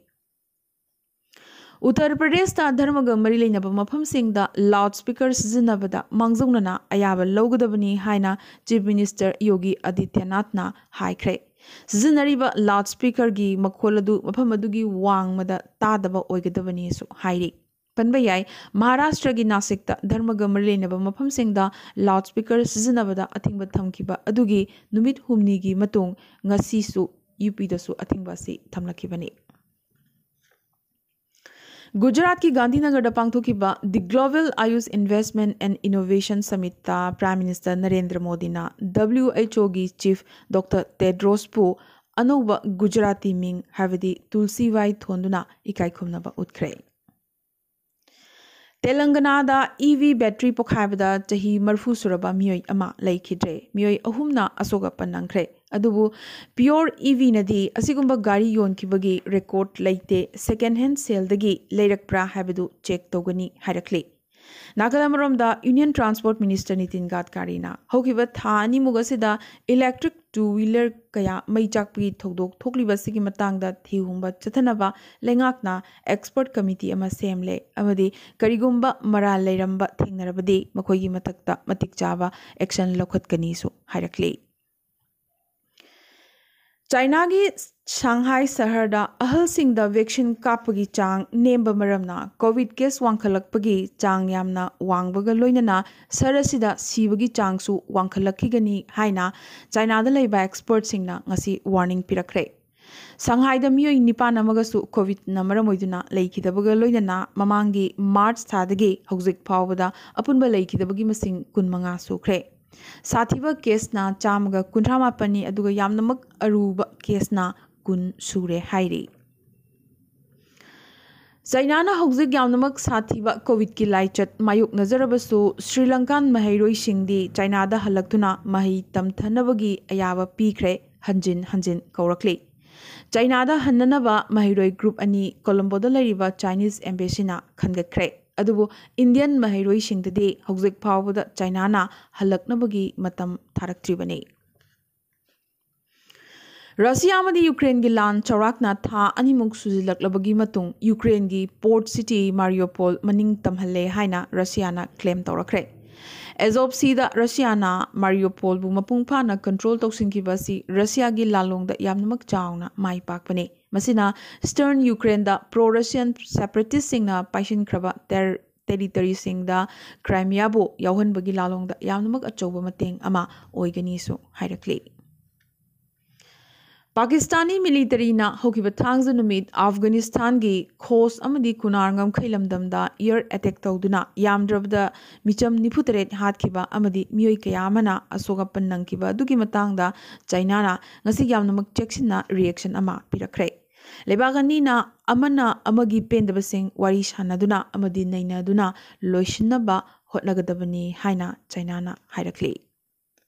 ꯎꯠꯇꯔ ꯄ꯭ꯔꯗꯦꯁꯇ ꯙꯔꯃꯒ ꯃꯔꯤ ꯂꯩꯅꯕ ꯃꯐꯝꯁꯤꯡꯗ ꯂꯥꯎꯗ ꯁ꯭ꯄꯤꯀꯔ ꯁꯤꯖꯤꯟꯅꯕꯗ ꯃꯥꯡꯖꯧꯅꯅ ꯑꯌꯥꯕ ꯂꯧꯒꯗꯕꯅꯤ ꯍꯥꯏꯅ ꯆꯤꯐ ꯃꯤꯅꯤꯁꯇꯔ ꯌꯣꯒꯤ ꯑꯥꯗꯤꯇ꯭ꯌꯅꯥꯊꯅ ꯍꯥꯏꯈ꯭ꯔꯦ꯫ ꯁꯤꯖꯤꯟꯅꯔꯤꯕ ꯂꯥꯎꯗ ꯁ꯭ꯄꯤꯀꯔꯒꯤ ꯃꯈꯣꯜ ꯑꯗꯨ ꯃꯐꯝ ꯑꯗꯨꯒꯤ ꯋꯥꯡꯃꯗ ꯇꯥꯗꯕ ꯑꯣꯏꯒꯗꯕꯅꯤꯁꯨ ꯍꯥꯏꯔꯤ꯫ ꯄꯟꯕ ꯌꯥꯏ, ꯃꯍꯥꯔꯥꯁꯇ꯭ꯔꯒꯤ ꯅꯥꯁꯤꯛꯇ ꯙꯔꯃꯒ ꯃꯔꯤ ꯂꯩꯅꯕ ꯃꯐꯝꯁꯤꯡꯗ ꯂꯥꯎꯗ ꯁ꯭ꯄꯤꯀꯔ ꯁꯤꯖꯤꯟꯅꯕꯗ ꯑꯊꯤꯡꯕ ꯊꯝꯈꯤꯕ ꯑꯗꯨꯒꯤ ꯅꯨꯃꯤꯠ ꯍꯨꯝꯅꯤꯒꯤ ꯃꯇꯨꯡ ꯉꯁꯤꯁꯨ ꯌꯨ ꯄꯤꯗꯁꯨ ꯑꯊꯤꯡꯕ ꯑꯁꯤ ꯊꯝꯂꯛꯈꯤꯕꯅꯤ꯫ ꯒꯨꯖꯔꯥꯠꯀꯤ ꯒꯥꯟꯙꯤꯅꯒꯔꯗ ꯄꯥꯡꯊꯣꯛꯈꯤꯕ The Global Ayush Investment and Innovation Summitꯇ ꯄ꯭ꯔꯥꯏꯝ ꯃꯤꯅꯤꯁꯇꯔ ꯅꯔꯦꯟꯗ꯭ꯔ ꯃꯣꯗꯤꯅ ꯗꯕ꯭ꯂꯤꯎ ꯑꯩꯆ ꯑꯣꯒꯤ ꯆꯤꯐ ꯗꯣꯛꯇꯔ ꯇꯦꯗ꯭ꯔꯣꯁꯄꯨ ꯑꯅꯧꯕ ꯒꯨꯖꯔꯥꯇꯤ ꯃꯤꯡ ꯍꯥꯏꯕꯗꯤ ꯇꯨꯜꯁꯤꯚꯥꯏ ꯊꯣꯟꯗꯨꯅ ꯏꯀꯥꯏ ꯈꯨꯝꯅꯕ ꯎꯠꯈ꯭ꯔꯦ꯫ ꯇꯦꯂꯪꯒꯅꯥꯗ ꯏ ꯚꯤ ꯕꯦꯇ꯭ꯔꯤ ꯄꯣꯈꯥꯏꯕꯗ ꯆꯍꯤ ꯃꯔꯤꯐꯨ ꯁꯨꯔꯕ ꯃꯤꯑꯣꯏ ꯑꯃ ꯂꯩꯈꯤꯗ꯭ꯔꯦ꯫ ꯃꯤꯑꯣꯏ ꯑꯍꯨꯝꯅ ꯑꯁꯣꯛ ꯑꯄꯟ ꯅꯪꯈ꯭ꯔꯦ꯫ ꯑꯗꯨꯕꯨ ꯄꯤꯌꯣꯔ ꯏ ꯚꯤꯅꯗꯤ ꯑꯁꯤꯒꯨꯝꯕ ꯒꯥꯔꯤ ꯌꯣꯟꯈꯤꯕꯒꯤ ꯔꯦꯀꯣꯔꯗ ꯂꯩꯇꯦ, ꯁꯦꯀꯦꯟ ꯍꯦꯟ ꯁꯦꯜꯗꯒꯤ ꯂꯩꯔꯛꯄ꯭ꯔꯥ ꯍꯥꯏꯕꯗꯨ ꯆꯦꯛ ꯇꯧꯒꯅꯤ ꯍꯥꯏꯔꯛꯂꯤ꯫ ꯅꯥꯀꯜ ꯑꯃꯔꯣꯝꯗ ꯌꯨꯅꯤꯌꯟ ꯇ꯭ꯔꯥꯟꯁꯄꯣꯔꯠ ꯃꯤꯅꯤꯁꯇꯔ ꯅꯤꯇꯤꯟ ꯒꯥꯗꯀꯥꯔꯤꯅ ꯍꯧꯈꯤꯕ ꯊꯥ ꯑꯅꯤꯃꯨꯛ ꯑꯁꯤꯗ ꯏꯂꯦꯛꯇ꯭ꯔꯤꯛ ꯇꯨ ꯋꯤꯂꯔ ꯀꯌꯥ ꯃꯩ ꯆꯥꯛꯄꯒꯤ ꯊꯧꯗꯣꯛ ꯊꯣꯛꯂꯤꯕ ꯑꯁꯤꯒꯤ ꯃꯇꯥꯡꯗ ꯊꯤꯍꯨꯝꯕ ꯆꯠꯊꯅꯕ ꯂꯩꯉꯥꯛꯅ ꯑꯦꯛꯁꯄꯔꯠ ꯀꯃꯤꯇꯤ ꯑꯃ ꯁꯦꯝꯂꯦ ꯑꯃꯗꯤ ꯀꯔꯤꯒꯨꯝꯕ ꯃꯔꯥꯜ ꯂꯩꯔꯝꯕ ꯊꯦꯡꯅꯔꯕꯗꯤ ꯃꯈꯣꯏꯒꯤ ꯃꯊꯛꯇ ꯃꯇꯤꯛ ꯆꯥꯕ ꯑꯦꯛꯁꯟ ꯂꯧꯈꯠꯀꯅꯤꯁꯨ ꯍꯥꯏꯔꯛꯂꯤ꯫ ꯆꯥꯏꯅꯥꯒꯤ ꯁꯥꯡꯍꯥꯏ ꯁꯍꯔꯗ ꯑꯍꯜꯁꯤꯡꯗ ꯚꯦꯛꯁꯤꯟ ꯀꯥꯞꯄꯒꯤ ꯆꯥꯡ ꯅꯦꯝꯕ ꯃꯔꯝꯅ ꯀꯣꯚꯤꯗ ꯀꯦꯁ ꯋꯥꯡꯈꯠꯂꯛꯄꯒꯤ ꯆꯥꯡ ꯌꯥꯝꯅ ꯋꯥꯡꯕꯒ ꯂꯣꯏꯅꯅ ꯁꯍꯔ ꯑꯁꯤꯗ ꯁꯤꯕꯒꯤ ꯆꯥꯡꯁꯨ ꯋꯥꯡꯈꯠꯂꯛꯈꯤꯒꯅꯤ ꯍꯥꯏꯅ ꯆꯥꯏꯅꯥꯗ ꯂꯩꯕ ꯑꯦꯛꯁꯄꯔꯠꯁꯤꯡꯅ ꯉꯁꯤ ꯋꯥꯔꯅꯤꯡ ꯄꯤꯔꯛꯈ꯭ꯔꯦ꯫ ꯁꯪꯍꯥꯏꯗ ꯃꯤꯑꯣꯏ ꯅꯤꯄꯥꯟ ꯑꯃꯒꯁꯨ ꯀꯣꯚꯤꯗꯅ ꯃꯔꯝ ꯑꯣꯏꯗꯨꯅ ꯂꯩꯈꯤꯗꯕꯒ ꯂꯣꯏꯅꯅ ꯃꯃꯥꯡꯒꯤ ꯃꯥꯔꯆ ꯊꯥꯗꯒꯤ ꯍꯧꯖꯤꯛ ꯐꯥꯎꯕꯗ ꯑꯄꯨꯟꯕ ꯂꯩꯈꯤꯗꯕꯒꯤ ꯃꯁꯤꯡ ꯀꯨꯟꯃꯉꯥ ꯁꯨꯈ꯭ꯔꯦ꯫ ꯁꯥꯊꯤꯕ ꯀꯦꯁꯅ ꯆꯥꯝꯃꯒ ꯀꯨꯟꯊ꯭ꯔꯥ ꯃꯥꯄꯟꯅꯤ, ꯑꯗꯨꯒ ꯌꯥꯝꯅꯃꯛ ꯑꯔꯨꯕ ꯀꯦꯁꯅ ꯀꯨꯟ ꯁꯨꯔꯦ ꯍꯥꯏꯔꯤ꯫ ꯆꯥꯏꯅꯥꯅ ꯍꯧꯖꯤꯛ ꯌꯥꯝꯅꯃꯛ ꯁꯥꯊꯤꯕ ꯀꯣꯚꯤꯗꯀꯤ ꯂꯥꯏꯆꯠ ꯃꯥꯌꯣꯛꯅꯖꯔꯕꯁꯨ, ꯁ꯭ꯔꯤ ꯂꯪꯀꯥꯟ ꯃꯍꯩꯔꯣꯏꯁꯤꯡꯗꯤ ꯆꯥꯏꯅꯥꯗ ꯍꯜꯂꯛꯇꯨꯅ ꯃꯍꯩ ꯇꯝꯊꯅꯕꯒꯤ ꯑꯌꯥꯕ ꯄꯤꯈ꯭ꯔꯦ, ꯍꯟꯖꯤꯟ ꯍꯟꯖꯤꯟ ꯀꯧꯔꯛꯂꯤ꯫ ꯆꯥꯏꯅꯥꯗ ꯍꯟꯅꯅꯕ ꯃꯍꯩꯔꯣꯏ ꯒ꯭ꯔꯨꯞ ꯑꯅꯤ ꯀꯣꯂꯝꯕꯣꯗ ꯂꯩꯔꯤꯕ ꯆꯥꯏꯅꯤꯁ ꯑꯦꯝꯕꯦꯁꯤꯅ ꯈꯟꯒꯠꯈ꯭ꯔꯦ꯫ ꯑꯗꯨꯕꯨ ꯏꯟꯗꯤꯌꯟ ꯃꯍꯩꯔꯣꯏꯁꯤꯡꯗꯗꯤ ꯍꯧꯖꯤꯛ ꯐꯥꯎꯕꯗ ꯆꯥꯏꯅꯥꯅ ꯍꯜꯂꯛꯅꯕꯒꯤ ꯃꯇꯝ ꯊꯥꯔꯛꯇ꯭ꯔꯤꯕꯅꯤ꯫ ꯔꯁꯤꯌꯥ ꯑꯃꯗꯤ ꯌꯨꯀ꯭ꯔꯦꯟꯒꯤ ꯂꯥꯟ ꯆꯥꯎꯔꯥꯛꯅ ꯊꯥ ꯑꯅꯤꯃꯨꯛ ꯁꯨꯖꯤꯜꯂꯛꯂꯕꯒꯤ ꯃꯇꯨꯡ ꯌꯨꯀ꯭ꯔꯦꯟꯒꯤ ꯄꯣꯔꯠ ꯁꯤꯇꯤ ꯃꯥꯔꯤꯌꯣꯄꯣꯜ ꯃꯅꯤꯡ ꯇꯝꯍꯜꯂꯦ ꯍꯥꯏꯅ ꯔꯁꯤꯌꯥꯅ ꯀ꯭ꯂꯦꯝ ꯇꯧꯔꯛꯈ꯭ꯔꯦ꯫ ꯑꯦꯖꯣꯞ ꯁꯤꯗ ꯔꯁꯤꯌꯥꯅ ꯃꯥꯔꯤꯌꯣꯄꯣꯜꯕꯨ ꯃꯄꯨꯡ ꯐꯥꯅ ꯀꯟꯇ꯭ꯔꯣꯜ ꯇꯧꯁꯤꯟꯈꯤꯕ ꯑꯁꯤ ꯔꯁꯤꯌꯥꯒꯤ ꯂꯥꯜꯂꯣꯡꯗ ꯌꯥꯝꯅꯃꯛ ꯆꯥꯎꯅ ꯃꯥꯏ ꯄꯥꯛꯄꯅꯤ꯫ ꯃꯁꯤꯅ ꯏꯁꯇꯔꯟ ꯌꯨꯀ꯭ꯔꯦꯟꯗ ꯄ꯭ꯔꯣ ꯔꯁꯤꯌꯟ ꯁꯦꯄꯔꯦꯇꯤꯁꯁꯤꯡꯅ ꯄꯥꯏꯁꯤꯟꯈ꯭ꯔꯕ ꯇꯦꯔ-, ꯇꯦꯔꯤꯇꯔꯤꯁꯤꯡꯗ ꯀ꯭ꯔꯥꯏꯃꯤꯌꯥꯕꯨ ꯌꯥꯎꯍꯟꯕꯒꯤ ꯂꯥꯜꯂꯣꯡꯗ ꯌꯥꯝꯅꯃꯛ ꯑꯆꯧꯕ ꯃꯇꯦꯡ ꯑꯃ ꯑꯣꯏꯒꯅꯤꯁꯨ ꯍꯥꯏꯔꯛꯂꯤ꯫ ꯄꯥꯀꯤꯁꯇꯥꯅꯤ ꯃꯤꯂꯤꯇꯔꯤꯅ ꯍꯧꯈꯤꯕ ꯊꯥꯡꯖ ꯅꯨꯃꯤꯠ ꯑꯐꯒꯥꯅꯤꯁꯇꯥꯟꯒꯤ ꯈꯣꯁ ꯑꯃꯗꯤ ꯀꯨꯅꯥꯔ ꯉꯝꯈꯩ ꯂꯝꯗꯝꯗ ꯑꯦꯌꯔ ꯑꯦꯇꯦꯛ ꯇꯧꯗꯨꯅ ꯌꯥꯝꯗ꯭ꯔꯕꯗ ꯃꯤꯆꯝ ꯅꯤꯐꯨ ꯇꯔꯦꯠ ꯍꯥꯠꯈꯤꯕ ꯑꯃꯗꯤ ꯃꯤꯑꯣꯏ ꯀꯌꯥ ꯑꯃꯅ ꯑꯁꯣꯛ ꯑꯄꯟ ꯅꯪꯈꯤꯕ ꯑꯗꯨꯒꯤ ꯃꯇꯥꯡꯗ ꯆꯥꯏꯅꯥꯅ ꯉꯁꯤ ꯌꯥꯝꯅꯃꯛ ꯆꯦꯛꯁꯤꯟꯅ ꯔꯤꯑꯦꯛꯁꯟ ꯑꯃ ꯄꯤꯔꯛꯈ꯭ꯔꯦ꯫ ꯂꯩꯕꯥꯛ ꯑꯅꯤꯅ ꯑꯃꯅ ꯑꯃꯒꯤ ꯄꯦꯟꯗꯕꯁꯤꯡ ꯋꯥꯔꯤ ꯁꯥꯟꯅꯗꯨꯅ ꯑꯃꯗꯤ ꯅꯩꯅꯗꯨꯅ ꯂꯣꯏꯁꯤꯟꯅꯕ ꯍꯣꯠꯅꯒꯗꯕꯅꯤ ꯍꯥꯏꯅ ꯆꯥꯏꯅꯥꯅ ꯍꯥꯏꯔꯛꯂꯤ꯫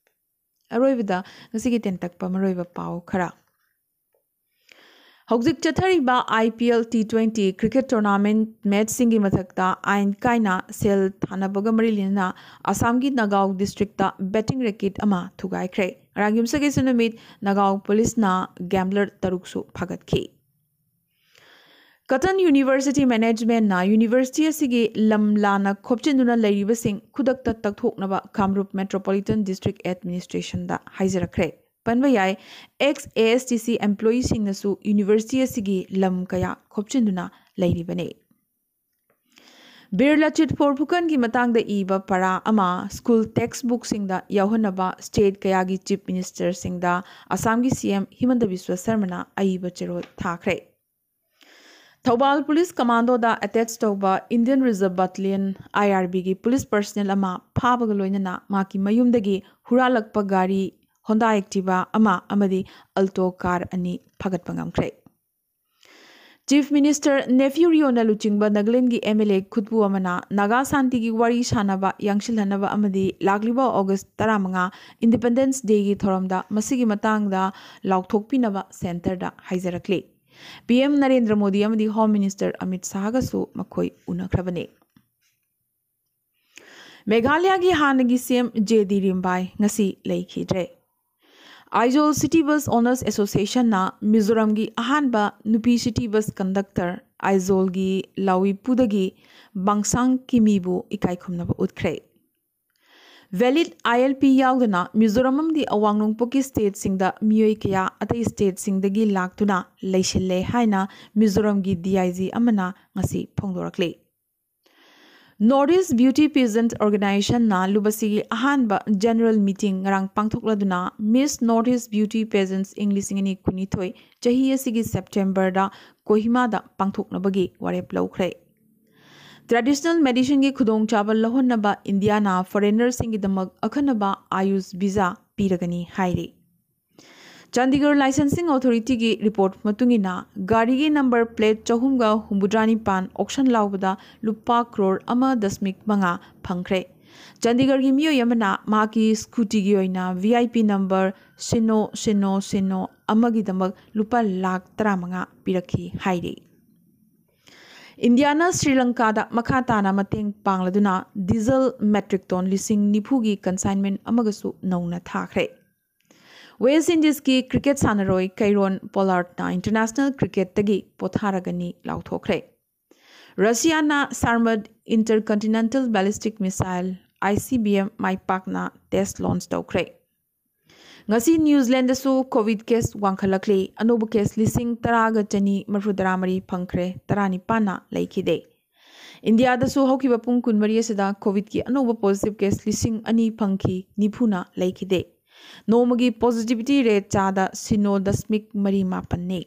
ꯑꯔꯣꯏꯕꯗ ꯉꯁꯤꯒꯤ ꯇꯦꯟꯇꯛꯄ ꯃꯔꯨꯑꯣꯏꯕ ꯄꯥꯎ ꯈꯔ꯫ ꯍꯧꯖꯤꯛ ꯆꯠꯊꯔꯤꯕ IPL T twenty cricket tournament matchꯁꯤꯡꯒꯤ ꯃꯊꯛꯇ ꯑꯥꯏꯟ ꯀꯥꯏꯅ ꯁꯦꯜ ꯊꯥꯅꯕꯒ ꯃꯔꯤ ꯂꯩꯅꯅ ꯑꯁꯥꯝꯒꯤ ꯅꯒꯥꯎ districtꯇ betting racket ꯑꯃ ꯊꯨꯒꯥꯏꯈ꯭ꯔꯦ꯫ ꯉꯔꯥꯡ ꯌꯨꯝꯁꯀꯩꯁ ꯅꯨꯃꯤꯠ ꯅꯒꯥꯎ ꯄꯨꯂꯤꯁꯅ gambler ꯇꯔꯨꯛꯁꯨ ꯐꯥꯒꯠꯈꯤ꯫ Cotton University Managementꯅ university ꯑꯁꯤꯒꯤ ꯂꯝ ꯂꯥꯟꯅ ꯈꯣꯞꯆꯤꯟꯗꯨꯅ ꯂꯩꯔꯤꯕꯁꯤꯡ ꯈꯨꯗꯛꯇ ꯇꯛꯊꯣꯛꯅꯕ Kamrup Metropolitan District Administrationꯗ ꯍꯥꯏꯖꯔꯛꯈ꯭ꯔꯦ꯫ ꯄꯟꯕ ꯌꯥꯏ, ex ASTC employeeꯁꯤꯡꯅꯁꯨ university ꯑꯁꯤꯒꯤ ꯂꯝ ꯀꯌꯥ ꯈꯣꯞꯆꯤꯟꯗꯨꯅ ꯂꯩꯔꯤꯕꯅꯤ꯫ ꯕꯤꯔ ꯂꯆꯤꯠ ꯕꯣꯔꯐꯨꯀꯟꯒꯤ ꯃꯇꯥꯡꯗ ꯏꯕ ꯄꯔꯥ ꯑꯃ school textbookꯁꯤꯡꯗ ꯌꯥꯎꯍꯟꯅꯕ state ꯀꯌꯥꯒꯤ chief ministerꯁꯤꯡꯗ ꯑꯁꯥꯝꯒꯤ CM ꯍꯤꯃꯟꯇ ꯕꯤꯁ꯭ꯋ ꯁꯔꯃꯅ ꯑꯏꯕ ꯆꯦꯔꯣꯜ ꯊꯥꯈ꯭ꯔꯦ꯫ ꯊꯧꯕꯥꯜ police commandoꯗ attach ꯇꯧꯕ Indian Reserve Battalion, IRBꯒꯤ police personnel ꯑꯃ ꯐꯥꯕꯒ ꯂꯣꯏꯅꯅ ꯃꯍꯥꯛꯀꯤ ꯃꯌꯨꯝꯗꯒꯤ ꯍꯨꯔꯥꯜꯂꯛꯄ ꯒꯥꯔꯤ Honda Activa ꯑꯃ ꯑꯃꯗꯤ Alto car ꯑꯅꯤ ꯐꯥꯒꯠꯄ ꯉꯝꯈ꯭ꯔꯦ꯫ Chief Minister Neiphiu Rioꯅ ꯂꯨꯆꯤꯡꯕ ꯅꯥꯒꯥꯂꯦꯟꯗꯒꯤ MLA ꯈꯨꯠꯄꯨ ꯑꯃꯅ ꯅꯥꯒꯥ ꯁꯥꯟꯇꯤꯒꯤ ꯋꯥꯔꯤ ꯁꯥꯅꯕ, ꯌꯥꯡꯁꯤꯜꯍꯟꯅꯕ ꯑꯃꯗꯤ ꯂꯥꯛꯂꯤꯕ August ꯇꯔꯥꯃꯉꯥ Independence Dayꯒꯤ ꯊꯧꯔꯝꯗ ꯃꯁꯤꯒꯤ ꯃꯇꯥꯡꯗ ꯂꯥꯎꯊꯣꯛꯄꯤꯅꯕ centreꯗ ꯍꯥꯏꯖꯔꯛꯂꯤ꯫ PM ꯅꯔꯦꯟꯗ꯭ꯔ ꯃꯣꯗꯤ ꯑꯃꯗꯤ Home Minister ꯑꯃꯤꯠ ꯁꯥꯍꯒꯁꯨ ꯃꯈꯣꯏ ꯎꯅꯈ꯭ꯔꯕꯅꯤ꯫ ꯃꯦꯘꯥꯂꯌꯒꯤ ꯍꯥꯟꯅꯒꯤ CM J D ꯔꯤꯝꯕꯥꯏ ꯉꯁꯤ ꯂꯩꯈꯤꯗ꯭ꯔꯦ꯫ ꯑꯥꯏꯖꯣꯜ City Bus Owners Associationꯅ ꯃꯤꯖꯣꯔꯥꯝꯒꯤ ꯑꯍꯥꯟꯕ ꯅꯨꯄꯤ city bus conductor ꯑꯥꯏꯖꯣꯜꯒꯤ ꯂꯥꯋꯤꯄꯨꯗꯒꯤ ꯕꯥꯡꯁꯥꯡ ꯀꯤꯃꯤꯕꯨ ꯏꯀꯥꯏ ꯈꯨꯝꯅꯕ ꯎꯠꯈ꯭ꯔꯦ꯫ Valid ILP ꯌꯥꯎꯗꯅ ꯃꯤꯖꯣꯔꯥꯝ ꯑꯃꯗꯤ ꯑꯋꯥꯡ ꯅꯣꯡꯄꯣꯛꯀꯤ stateꯁꯤꯡꯗ ꯃꯤꯑꯣꯏ ꯀꯌꯥ ꯑꯇꯩ stateꯁꯤꯡꯗꯒꯤ ꯂꯥꯛꯇꯨꯅ ꯂꯩꯁꯤꯜꯂꯦ ꯍꯥꯏꯅ ꯃꯤꯖꯣꯔꯥꯝꯒꯤ DIG ꯑꯃꯅ ꯉꯁꯤ ꯐꯣꯡꯗꯣꯔꯛꯂꯤ꯫ North East Beauty Pageant Organizationꯅ ꯂꯨꯕꯁꯤꯒꯤ ꯑꯍꯥꯟꯕ general meeting ꯉꯔꯥꯡ ꯄꯥꯡꯊꯣꯛꯂꯗꯨꯅ Miss North East Beauty Pageants ꯏꯪ ꯂꯤꯁꯤꯡ ꯑꯅꯤ ꯀꯨꯟꯅꯤꯊꯣꯏ ꯆꯍꯤ ꯑꯁꯤꯒꯤ Septemberꯗ ꯀꯣꯍꯤꯃꯥꯗ ꯄꯥꯡꯊꯣꯛꯅꯕꯒꯤ ꯋꯥꯔꯦꯞ ꯂꯧꯈ꯭ꯔꯦ꯫ Traditional medicineꯒꯤ ꯈꯨꯗꯣꯡꯆꯥꯕ ꯂꯧꯍꯟꯅꯕ ꯏꯟꯗꯤꯌꯥꯅ foreignerꯁꯤꯡꯒꯤꯗꯃꯛ ꯑꯈꯟꯅꯕ ꯑꯥꯌꯨꯁ visa ꯄꯤꯔꯒꯅꯤ ꯍꯥꯏꯔꯤ꯫ ꯆꯥꯟꯗꯤꯒꯔ ꯂꯥꯏꯁꯦꯟꯁꯤꯡ ꯑꯣꯊꯣꯔꯤꯇꯤꯒꯤ ꯔꯤꯄꯣꯔꯠ ꯃꯇꯨꯡ ꯏꯟꯅ, ꯒꯥꯔꯤꯒꯤ ꯅꯝꯕꯔ ꯄ꯭ꯂꯦꯠ ꯆꯍꯨꯝꯒ ꯍꯨꯝꯐꯨꯇꯔꯥ ꯅꯤꯄꯥꯟ ꯑꯣꯛꯁꯟ ꯂꯥꯎꯕꯗ ꯂꯨꯄꯥ ꯀ꯭ꯔꯣꯔ ꯑꯃ ꯗꯁꯃꯤꯛ ꯃꯉꯥ ꯐꯪꯈ꯭ꯔꯦ꯫ ꯆꯥꯟꯗꯤꯒꯔꯒꯤ ꯃꯤꯑꯣꯏ ꯑꯃꯅ ꯃꯍꯥꯛꯀꯤ ꯁ꯭ꯀꯨꯇꯤꯒꯤ ꯑꯣꯏꯅ ꯚꯤ ꯑꯥꯏ ꯄꯤ ꯅꯝꯕꯔ ꯁꯤꯅꯣ ꯁꯤꯅꯣ ꯁꯤꯅꯣ ꯑꯃꯒꯤꯗꯃꯛ ꯂꯨꯄꯥ ꯂꯥꯈ ꯇꯔꯥꯃꯉꯥ ꯄꯤꯔꯛꯈꯤ ꯍꯥꯏꯔꯤ꯫ ꯏꯟꯗꯤꯌꯥꯅ ꯁ꯭ꯔꯤ ꯂꯪꯀꯥꯗ ꯃꯈꯥ ꯇꯥꯅ ꯃꯇꯦꯡ ꯄꯥꯡꯂꯗꯨꯅ ꯗꯤꯖꯜ ꯃꯦꯇ꯭ꯔꯤꯛ ꯇꯣꯟ ꯂꯤꯁꯤꯡ ꯅꯤꯐꯨꯒꯤ ꯀꯟꯁꯥꯏꯟꯃꯦꯟ ꯑꯃꯒꯁꯨ ꯅꯧꯅ ꯊꯥꯈ꯭ꯔꯦ꯫ ꯋꯦꯁ ꯏꯟꯗꯤꯁꯀꯤ ꯀ꯭ꯔꯤꯀꯦꯠ ꯁꯥꯟꯅꯔꯣꯏ ꯀꯩꯔꯣꯟ ꯄꯣꯂꯥꯔꯗꯅ ꯏꯟꯇꯔꯅꯦꯁꯅꯦꯜ ꯀ꯭ꯔꯤꯀꯦꯠꯇꯒꯤ ꯄꯣꯊꯥꯔꯒꯅꯤ ꯂꯥꯎꯊꯣꯛꯈ꯭ꯔꯦ꯫ ꯔꯁꯤꯌꯥꯅ Sarmat intercontinental ballistic missile, I C B M, ꯃꯥꯏ ꯄꯥꯛꯅ ꯇꯦꯁ ꯂꯣꯟꯆ ꯇꯧꯈ꯭ꯔꯦ꯫ ꯉꯁꯤ ꯅ꯭ꯌꯨꯖꯤꯂꯦꯟꯗꯁꯨ ꯀꯣꯚꯤꯗ ꯀꯦꯁ ꯋꯥꯡꯈꯠꯂꯛꯂꯤ꯫ ꯑꯅꯧꯕ ꯀꯦꯁ ꯂꯤꯁꯤꯡ ꯇꯔꯥꯒ ꯆꯅꯤ ꯃꯔꯤꯐꯨꯇꯔꯥ ꯃꯔꯤ ꯐꯪꯈ꯭ꯔꯦ, ꯇꯔꯥꯅꯤꯄꯥꯟꯅ ꯂꯩꯈꯤꯗꯦ꯫ ꯏꯟꯗꯤꯌꯥꯗꯁꯨ ꯍꯧꯈꯤꯕ ꯄꯨꯡ ꯀꯨꯟꯃꯔꯤ ꯑꯁꯤꯗ ꯀꯣꯚꯤꯗꯀꯤ ꯑꯅꯧꯕ ꯄꯣꯖꯤꯇꯤꯚ ꯀꯦꯁ ꯂꯤꯁꯤꯡ ꯑꯅꯤ ꯐꯪꯈꯤ, ꯅꯤꯐꯨꯅ ꯂꯩꯈꯤꯗꯦ꯫ ꯅꯣꯡꯃꯒꯤ ꯄꯣꯖꯤꯇꯤꯚꯤꯇꯤ ꯔꯦꯠ ꯆꯥꯗ ꯁꯤꯅꯣ ꯗꯁꯃꯤꯛ ꯃꯔꯤ ꯃꯥꯄꯟꯅꯤ꯫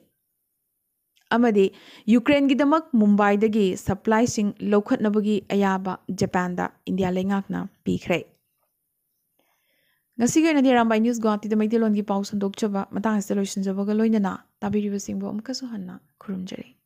ꯑꯃꯗꯤ ꯌꯨꯀ꯭ꯔꯦꯟꯒꯤꯗꯃꯛ ꯃꯨꯝꯕꯥꯏꯗꯒꯤ ꯁꯄ꯭ꯂꯥꯏꯁꯤꯡ ꯂꯧꯈꯠꯅꯕꯒꯤ ꯑꯌꯥꯕ ꯖꯄꯥꯟꯗ ꯏꯟꯗꯤꯌꯥ ꯂꯩꯉꯥꯛꯅ ꯄꯤꯈ꯭ꯔꯦ꯫ ꯉꯁꯤꯒꯤ ꯑꯣꯏꯅꯗꯤ ꯑꯔꯥꯝꯕꯥꯏ ꯅ꯭ꯌꯨꯁ ꯒꯨꯋꯥꯍꯥꯇꯤꯗ ꯃꯩꯇꯩꯂꯣꯟꯒꯤ ꯄꯥꯎ ꯁꯟꯗꯣꯛꯆꯕ ꯃꯇꯥꯡ ꯑꯁꯤꯗ ꯂꯣꯏꯁꯤꯟꯖꯕꯒ ꯂꯣꯏꯅꯅ ꯇꯥꯕꯤꯔꯤꯕꯁꯤꯡꯕꯨ ꯑꯃꯨꯛꯀꯁꯨ ꯍꯟꯅ ꯈꯨꯔꯨꯝꯖꯔꯤ꯫